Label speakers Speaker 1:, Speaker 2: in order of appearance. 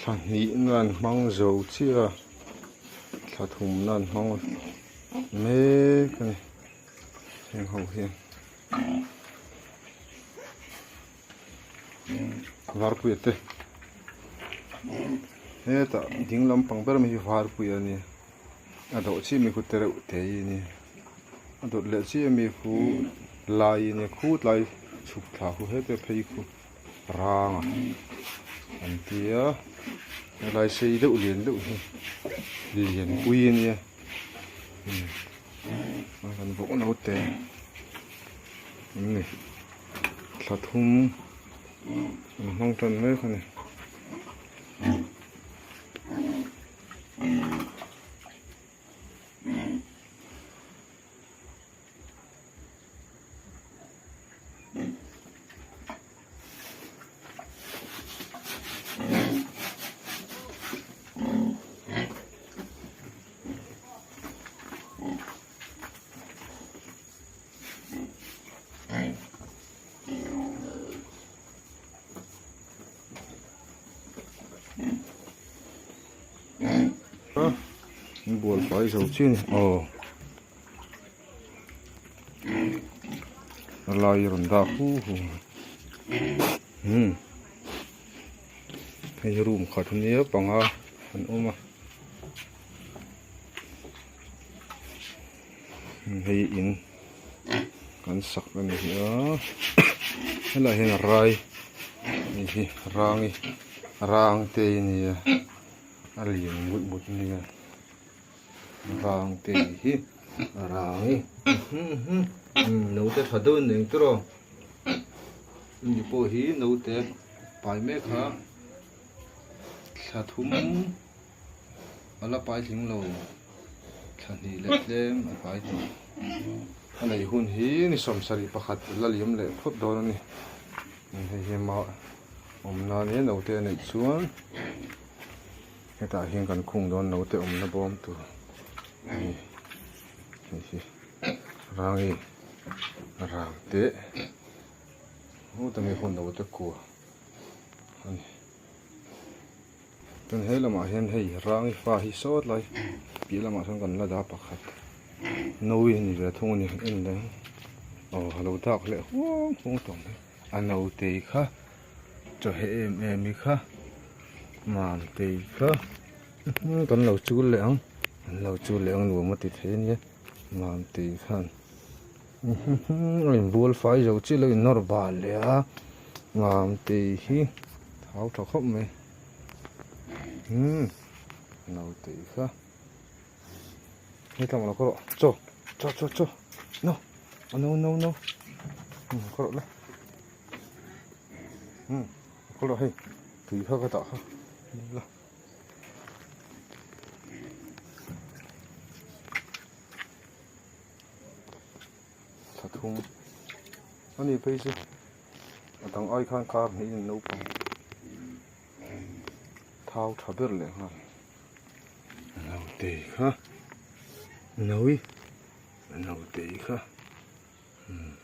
Speaker 1: Thla hnihna an hmang zo chiah a, thla thumna an hmang mek a ni heng ho hian. Varpuia te hetah ding lampang ber mai hi varpuia a ni a dawh chiah mi khu te reuh te hi a ni a dawt leh chiah mi khu lai a nia khu tlai chhuk thla khu hete phei khu rang a an tia helai sei deuh lian deuh hi lianpui a nia kan vawk naute an ni thla thum an hmang tan mek a ni. Bual fai zo chi a ni aw. A lai rawn dak hu hu umm hei hi room khat ania panga an awm a hei in kan sak a ni a helaiah hian rai hei hi rangi rang te a ni a a lian ngut ngut a nia. Rang te hi a rang i naute tha deuh a ni ang tiraw ni pawh hi naute pai mek kha thla thum a la pai tling lo thla hnih leh tlem a pai tawh a neih hun hi ni sawmsarih pakhat la liam leh phawt dawn a ni hei hi ama awmna ania naute a neih chuan. Hetah hian kan khung dawn lo te awmna bawm tur a ni hei hi rangi rang te hutah hian ho te kua a ni chuan he lamah hian hei rangi fa hi sawt lai piah lamah sawn kan la dah pakhat nawi a ni ve thung a ni en leh aw a lo dak leh huang huang tawh mai a naute kha. Chaw heh em em hi kha mantei kha kan lo chul leh ang an lo chul leh ang nuam a ti thei ania mantei khan a inbual fai zo chiah lo in nawr bal leh a mantei hi thau tha khawp mai umm nautei kha hetah lo ka rawh chaw chaw chaw chaw no no no no ka rawh le. Umm ka rawh hei tui kha ka dah kha la thla thum a ni phei chu a dang ai khan kar hnih in naupang thau tha ber leh nghal naute kha naui naute kha umm.